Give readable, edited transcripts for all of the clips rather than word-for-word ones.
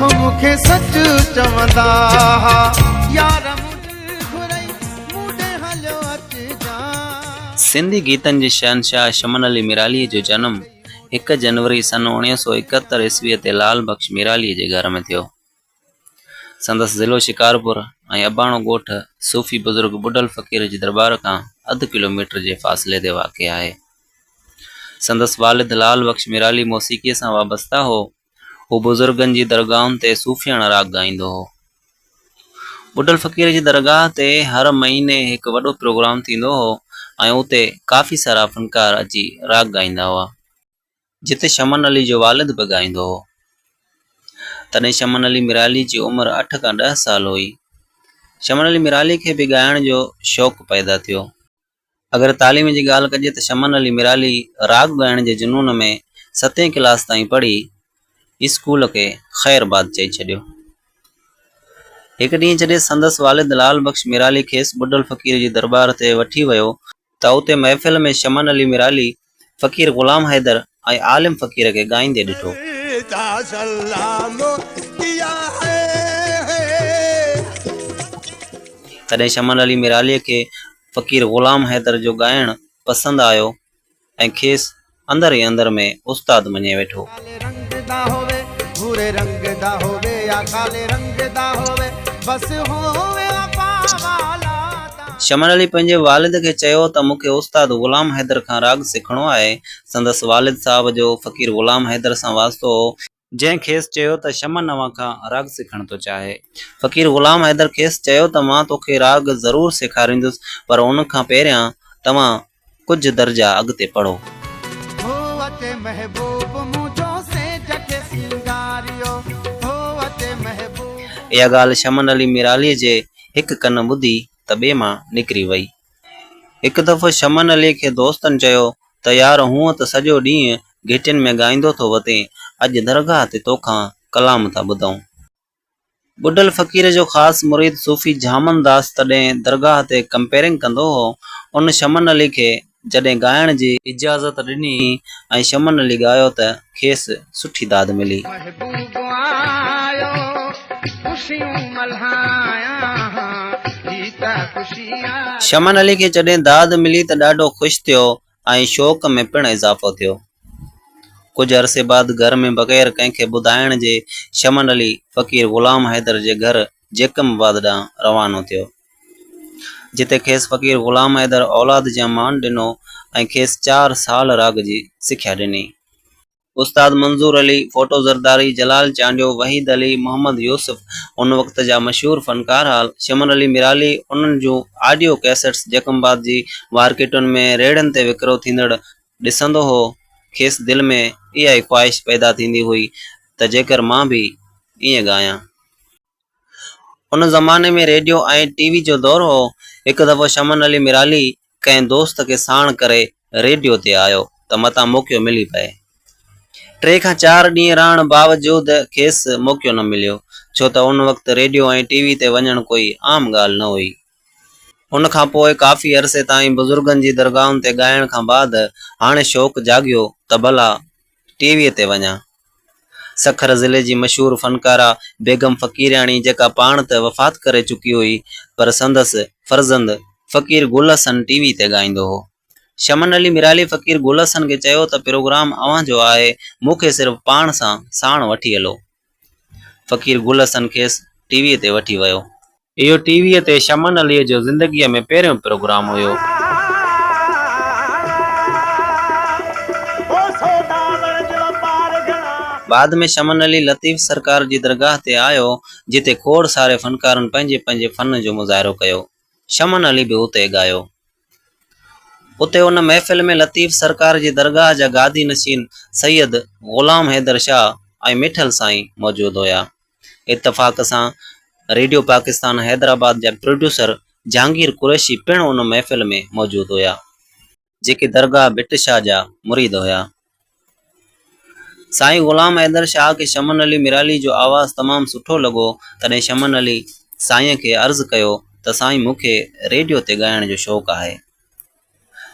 هو مون کي سچ چوندا ها يار منهنجي گهرئي مون ڏي هليو اچجان. سنڌي گيتن جي شهنشاهه شمن علي ميراليء جو جنم هڪ جنوري سن 1971 عيسويء تي لال بخش ميراليء جي گهر ۾ ٿيو. سندس ضلعو شڪارپور ۽ اباڻو ڳوٺ صوفي بزرگ ٻڍل فقير جي درٻار کان اڌ ڪلوميٽر جي فاصلي تي واقع آهي. سندس والد لال بخش ميرالي موسيقيء سان وابسته هو. هو بزرگن جي درگاهن تي صوفياڻا راڳ ڳائيندو هو. ٻڍل فقير جي درگاهه تي هر مهيني هڪ وڏو پروگرام ٿيندو هو ۽ اتي ڪافي سارا فنڪار اچي راڳ ڳائيندا هئا. جتي شمن علي جو والد به ڳائيندو هو. تڏهن شمن علي ميرالي جي عمر اٺ کان ڏهه سال هئي. شمن علي ميرالي کي به ڳائڻ جو شوق پيدا ٿيو. اگر تعليم جي ڳالهه ڪجي ته شمن علي ميرالي راڳ ڳائڻ جي جنون ۾ ستين ڪلاس تائين پڙهي اسڪول کي خير باد چئي ڇڏيو. هڪ ڏينهن جڏهن سندس والد لال بخش ميرالي کيس ٻڍل فقير جي درٻار تي وٺي ويو ته اتي محفل ۾ شمن علي ميرالي، فقير غلام حيدر ۽ عالم فقير کي ڳائيندي ڏٺو. تڏهن شمن علي ميراليء کي فقير غلام حيدر جو ڳائڻ پسند آيو ۽ کيس اندر ئي اندر ۾ استاد مڃي ويٺو. شمن علي پنهنجي والد کي چيو ته مون کي استاد غلام حيدر کان راڳ سکڻو آهي. سندس والد صاحب جو فقير غلام حيدر سان واسطو هو. جنهن کيس چيو ته شمن اوهان کان راڳ سکڻ ٿو چاهي. فقير غلام حيدر کيس چيو ته مان توکي راڳ ضرور سيکاريندس پر ان کان پهريان توهان ڪجهه درجا اڳتي پڙهو. هو اچي محبوب منهنجو سيج کي سينگاريو هو اچي محبوب. اها ڳالهه شمن علي ميراليء جي هڪ ڪن ٻڌي ته ٻئي مان نڪري وئي. هڪ دفعو شمن علي کي دوستن چيو ته يار هونء ته سڄو ڏينهن گهٽين ۾ ڳائيندو ٿو وتين، اڄ درگاهه تي توکان ڪلام ٿا ٻڌون. ٻڍل فقير جو خاص مريد صوفي جهامن داس تڏهن درگاهه تي ڪمپيئرنگ ڪندو هو، ان شمن علي کي جڏهن ڳائڻ جي. اجازت ڏني ۽ شمن علي ڳايو ته کيس سٺي داد ملي. محبوب آيو خوشيون ملهايان هي ته خوشي آ. شمن علي کي جڏهن داد ملي ته ڏاڍو خوش ٿيو ۽ شوق ۾ پڻ اضافو ٿيو. ڪجهه عرصي بعد گهر ۾ بغير ڪنهن کي ٻڌائڻ جي شمن علي فقير غلام حيدر جي گهر جيڪب آباد ڏانهن روانو ٿيو. جتي کيس فقير غلام حيدر اولاد جيان مان ڏنو ۽ کيس چار سال راڳ جي سکيا ڏني. استاد منظور علي، ڦوٽو زرداري، جلال چانڊيو، وحيد علي، محمد يوسف ان وقت جا مشهور فنڪار هئا. شمن علي ميرالي انهن جون آڊيو ڪيسٽس جيڪب آباد جي مارڪيٽن ۾ ريڙهن تي وڪرو ٿيندڙ ڏسندو هو. کيس دل ۾ اها ئي خواهش پيدا ٿيندي هئي ته جيڪر مان به ائين ڳايان. ان زماني ۾ ريڊيو ۽ ٽي وي جو دور هو. هڪ دفعو شمن علي ميرالي ڪنهن دوست کي ساڻ ڪري ريڊيو تي آيو ته متان موقعو ملي پئي. ٽي کان چار ڏينهن رهڻ باوجود کيس موقعو نه مليو، ڇو ته ان وقت ريڊيو ۽ ٽي وي تي وڃڻ ڪوئي عام ڳالهه نه هئي. ان کان پوء ڪافي عرصي تائين بزرگن جي درگاهن تي ڳائڻ کان بعد هاڻي شوق جاڳيو ته ڀلا ٽي وي تي وڃان. سکر ضلعي جي مشهور فنڪاره بيگم فقيرياڻي جيڪا پاڻ ته وفات ڪري چڪي هئي پر سندس فرزند فقير گل حسن ٽي وي تي ڳائيندو هو. شمن علي ميرالي فقير گل حسن کي چيو ته پروگرام اوهان جو آهي مون کي صرف پاڻ سان ساڻ وٺي هلو. فقير گل حسن کيس ٽي وي تي وٺي ويو. اهو ٽي ويء تي شمن عليء جو زندگيء ۾ پهريون پروگرام هيو. بعد ۾ شمن علي لطيف سرڪار جي درگاهه تي آيو، جتي کوڙ ساري فنڪارن پنهنجي پنهنجي فن جو مظاهرو ڪيو. شمن علي به اتي ڳايو. اتي ان محفل ۾ لطيف سرڪار جي درگاهه جا گادي نشين سيد غلام حيدر شاهه ۽ مٺل سائين موجود هيا. اتفاق سان ريڊيو پاڪستان حيدرآباد جا پروڊيوسر جهانگير قريشي پڻ ان محفل ۾ موجود هيا. جيڪي درگاهه ڀٽ شاهه جا مريد هيا. سائين غلام حيدر شاهه کي شمن علي ميرالي جو آواز تمام سٺو لڳو، تڏهن شمن علي سائين کي عرض ڪيو ته سائين مون کي ريڊيو تي ڳائڻ جو شوق آهي.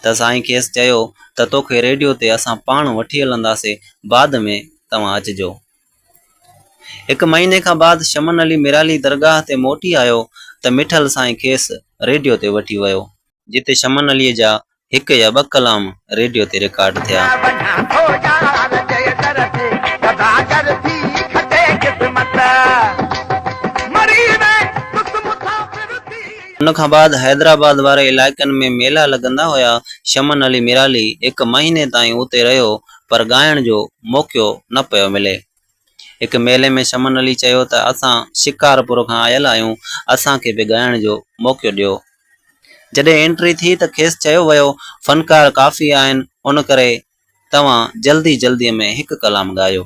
ته سائين کيس چيو ته توکي ريڊيو تي اسان پاڻ وٺي هلنداسين بعد ۾ توهان اچجو. هڪ مهيني کان بعد شمن علي ميرالي درگاهه تي موٽي آيو ته مٺل سائين کيس ريڊيو تي وٺي ويو. جتي شمن عليء جا هڪ يا ٻه ڪلام ريڊيو تي رڪارڊ ٿيا. ان کان بعد حيدرآباد واري علائقن ۾ ميلا لڳندا هيا. شمن علي ميرالي هڪ مهيني تائين اتي رهيو پر ڳائڻ جو موقعو نه پيو ملي. هڪ ميلي ۾ شمن علي چيو ته اسان شڪارپور کان آيل آهيون، اسان کي به ڳائڻ جو موقعو ڏيو. جڏهن انٽري ٿي ته کيس چيو ويو فنڪار ڪافي آهن ان ڪري توهان جلدي جلدي ۾ هڪ ڪلام ڳايو.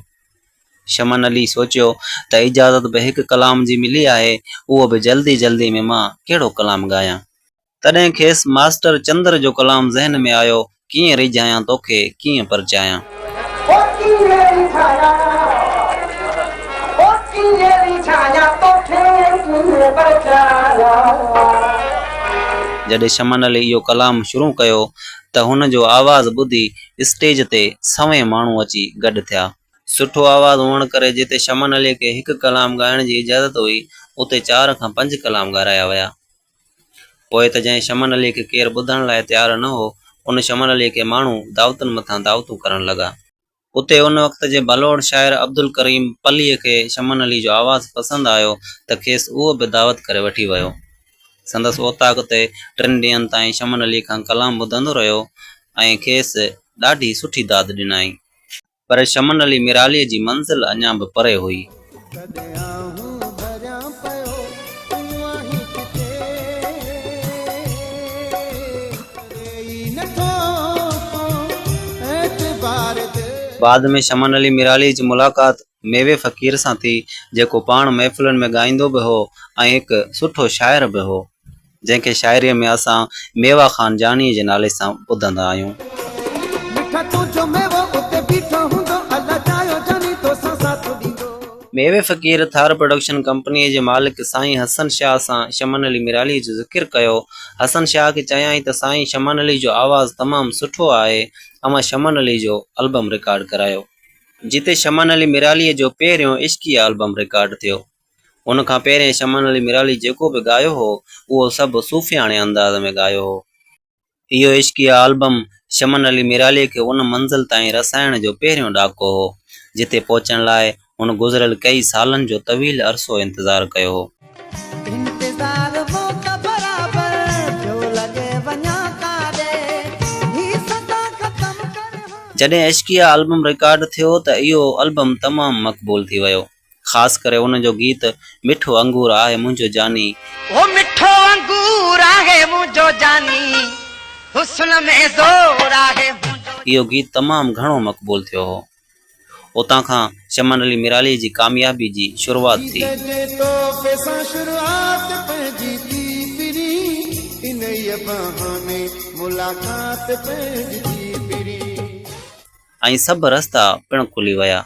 شمن علي سوچيو ته اجازت به هڪ ڪلام جي ملي آهي اهو به جلدي جلدي ۾ مان ڪهڙو ڪلام ڳايان. تڏهن کيس ماسٽر چندر جو ڪلام ذهن ۾ آيو، ڪيئن ريجهايان توکي، ڪيئن پرچايان. او ڪيئن ريجهايان، او ڪيئن ريجهايان توکي، ڪيئن پرچايان. جڏهن شمن علي اهو ڪلام شروع ڪيو ته هن جو آواز ٻڌي اسٽيج تي سوين ماڻهو اچي گڏ ٿيا. سٺو آواز هئڻ ڪري جتي شمن علي کي هڪ ڪلام ڳائڻ جي اجازت هئي، اتي چار کان پنج ڪلام ڳارايا ويا. پوء ته جنهن شمن عليء کي ڪير ٻڌڻ لاء تيار نه هو، ان شمن عليء کي ماڻهو دعوتن مٿان دعوتون ڪرڻ لڳا. اتي ان وقت جي ڀلوڙ شاعر عبدالڪريم پليء کي شمن علي جو آواز پسند آيو ته کيس اهو به دعوت ڪري وٺي ويو. سندس اوطاق تي ٽن ڏينهن تائين شمن علي کان ڪلام ٻڌندو رهيو ۽ کيس ڏاڍي سٺي داد ڏنائين. پر شمن علي ميراليء جي منزل اڃا به پري هئي. ڪڏهن آهون ڀريان پيو، تون آهين ڪٿي؟ ڪري ئي نٿو ڪو اعتبار دل. بعد ۾ شمن علي ميراليء جي ملاقات ميوي فقير سان ٿي، جيڪو پاڻ محفلن ۾ ڳائيندو به هو ۽ هڪ سٺو شاعر به هو. جنهن کي شاعريء ۾ اسان ميوا خان جانيء جي نالي سان ٻڌندا آهيون. مٺا تنهنجو ميوو اتي بيٺو هوندو الله چاهيو جاني توسان ساٿ ڏيندو. ميوي فقير ٿار پروڊڪشن ڪمپنيء جي مالڪ سائين حسن شاهه سان شمن علي ميراليء جو ذڪر ڪيو. حسن شاهه کي چيائين ته سائين شمن علي جو آواز تمام سٺو آهي، اوهان شمن علي جو البم رڪارڊ ڪرايو. جتي شمن علي ميراليء جو پهريون عشقيه البم رڪارڊ ٿيو. ان کان پهرين شمن علي ميرالي جيڪو به ڳايو هو، اهو سڀ صوفياڻي انداز ۾ ڳايو هو. اهو عشقيه البم شمن علي ميرالي کي ان منزل تائين رسائڻ جو پهريون ڏاڪو هو، جتي پهچڻ لاء هن گذريل ڪيئي سالن جو طويل عرصو انتظار ڪيو هو. انتظار موت برابر پيو لڳي وڃان ڪاڏي هي سدا ختم ڪر هاڻ. جڏهن عشقيه البم رڪارڊ ٿيو ته اهو البم تمام مقبول ٿي ويو. خاص ڪري ان جو گيت مٺو انگور آهي منهنجو جاني. هو مٺو انگور آهي منهنجو جاني، حسن ۾ زور آهي منهنجو. اهو گيت تمام گهڻو مقبول ٿيو هو. اتان کان شمن علي ميرالي جي ڪاميابي جي شروعات ٿي. گيت جي تحفي سان شروعات پنهنجي ٿي پرين، انهيء بهاني ملاقات پنهنجي ٿي پرين. ۽ سڀ رستا پڻ کلي ويا.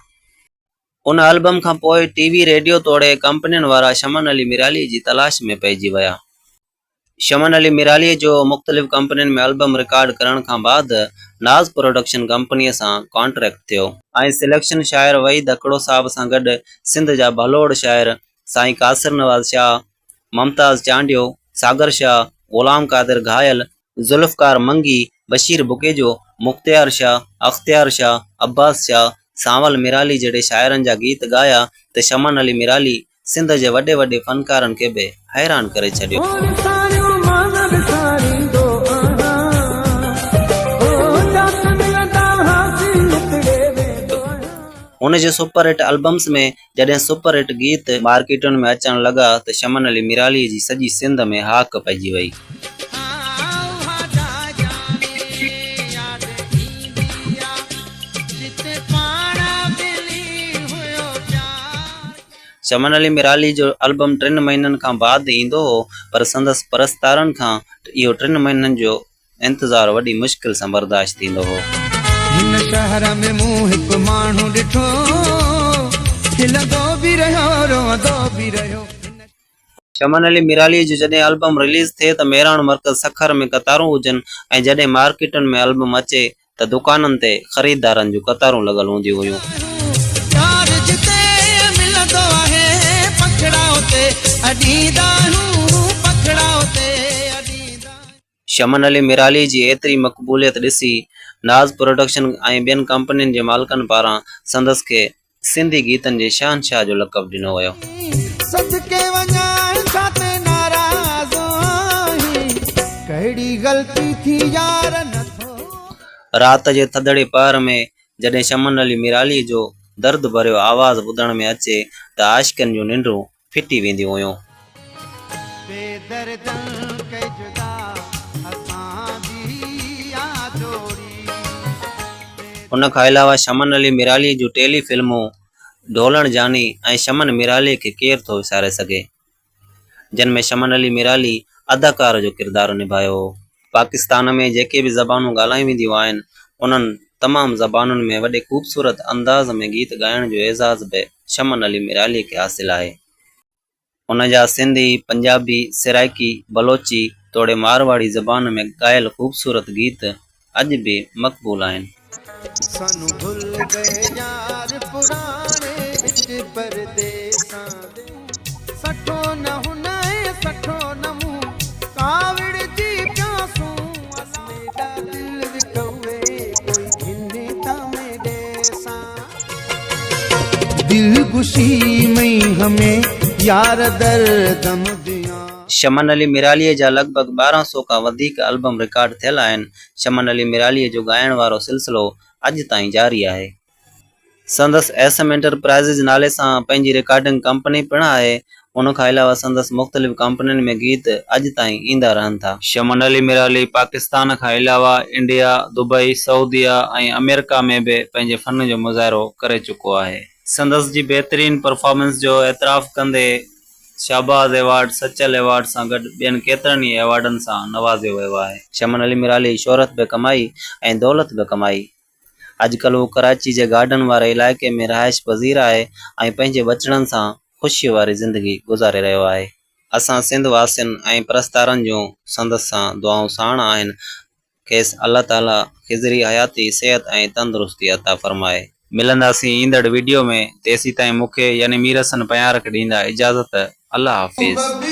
ان البم کان پوء ٽي وي، ريڊيو توڙي ڪمپنين وارا شمن علي ميرالي جي تلاش ۾ پئجي ويا. شمن علي ميرالي جو مختلف ڪمپنين ۾ البم رڪارڊ ڪرڻ کان بعد ناز پروڊڪشن ڪمپنيء سان ڪانٽريڪٽ ٿيو. ۽ سليڪشن شاعر وحيد هڪڙو صاحب سان گڏ سنڌ جا ڀلوڙ شاعر سائين قاصر نواز شاهه، ممتاز چانڊيو، ساگر شاهه، غلام قادر گهايل، ذوالفقار منگي، بشير بڪيجو، مختيار شاهه، اختيار شاهه، عباس شاهه، سانول ميرالي جهڙي شاعرن جا گيت ڳايا ته شمن علي ميرالي سنڌ جي وڏي وڏي فنڪارن کي به حيران ڪري ڇڏيو. هن جي سپر هٽ البمز ۾ جڏهن سپر هٽ گيت مارڪيٽن ۾ اچڻ لڳا ته شمن علي ميرالي جي سڄي سنڌ ۾ هاڪ پئجي وئي. شمن علي ميرالي جو البم ٽن مهينن کان بعد ايندو هو پر سندس پرستارن کان اهو ٽن مهينن جو انتظار وڏي مشڪل سان برداشت ٿيندو هو. هن شهر ۾ مون هڪ ماڻهو ڏٺو، کلندو به رهيو روئندو به رهيو. شمن علي ميراليء جو جڏهن البم رليز ٿئي ته مهراڻ مرڪز سکر ۾ قطارون هجن ۽ جڏهن مارڪيٽن ۾ البم اچي ته دڪانن تي خريدارن جون قطارون لڳل هونديون هيون. پيار جتي ملندو اڏيندا آهيون پکڙا اتي اڏيندا. شمن علي ميرالي جي ايتري مقبوليت ڏسي ناز پروڊڪشن ۽ ٻين ڪمپنين جي مالڪن پاران سندس کي سنڌي گيتن جي شهنشاهه جو لقب ڏنو ويو. صدقي وڃان ڇا تي ناراض آهين ڪهڙي غلطي ٿي يار نٿو. رات جي ٿڌڙي پهر ۾ جڏهن شمن علي ميرالي جو درد ڀريو آواز ٻڌڻ ۾ اچي ته عاشقن جون ننڊون ڦٽي وينديون هيون. بي دردن ڪئي جدا اسان جي آ جوڙي. ان کان علاوه شمن علي ميرالي جون ٽيلي فلمون ڍولڻ جاني ۽ شمن ميرالي کي ڪير ٿو وساري سگهي. جن ۾ شمن علي ميرالي اداڪار جو ڪردار نڀايو هو. پاڪستان ۾ جيڪي به زبانون ڳالهايون وينديون آهن، انهن تمام زبانن ۾ وڏي خوبصورت انداز ۾ گيت ڳائڻ جو اعزاز به شمن علي ميرالي کي حاصل آهي. هن جا سنڌي، پنجابي، سرائيڪي، بلوچي توڙي مارواڙي زبان ۾ ڳايل خوبصورت گيت اڄ به مقبول آهن. سانون ڀل گئي يار پراڻي وچ پرديسان the سٺو نه هن ۽ سٺو نه مون ڪاوڙجي پياسون الا ميڏا دل وڪوي ڪوئي گهني تان ميڏي سان دل خوشي مئي همي يار در دم ديان. شمن علي ميراليء جا لڳ ڀڳ 1200 کان وڌيڪ البم رڪارڊ ٿيل آهن. شمن علي ميراليء جو ڳائڻ وارو سلسلو اڄ تائين جاري آهي. سندس ايس ايم انٽرپرائيزز نالي سان پنهنجي رڪارڊنگ ڪمپني پڻ آهي. ان کان علاوه سندس مختلف ڪمپنين ۾ گيت اڄ تائين ايندا رهن ٿا. شمن علي ميرالي پاڪستان کان علاوه انڊيا، دبئي، سعوديه ۽ آمريڪا ۾ به پنهنجي فن جو مظاهرو ڪري چڪو آهي. سندس جي بهترين پرفارمنس جو اعتراف ڪندي شهباز ايوارڊ، سچل ايوارڊ سان گڏ ٻين ڪيترن ئي ايوارڊن سان نوازيو ويو آهي. شمن علي ميرالي شهرت به ڪمائي ۽ دولت به ڪمائي. اڄڪلهه هو ڪراچي جي گارڊن واري علائقي ۾ رهائش پذير آهي ۽ پنهنجي ٻچڙن سان خوشيء واري زندگي گذاري رهيو آهي. اسان سنڌ واسين ۽ پرستارن جون سندس سان دعائون ساڻ آهن. کيس الله تعاليٰ خضري حياتي، صحت ۽ تندرستي عطا فرمائي. ملنداسين ايندڙ وڊيو ۾ تيسيتائين مون کي يعني مير حسن پنهيار کي ڏيندا اجازت الله حافظ.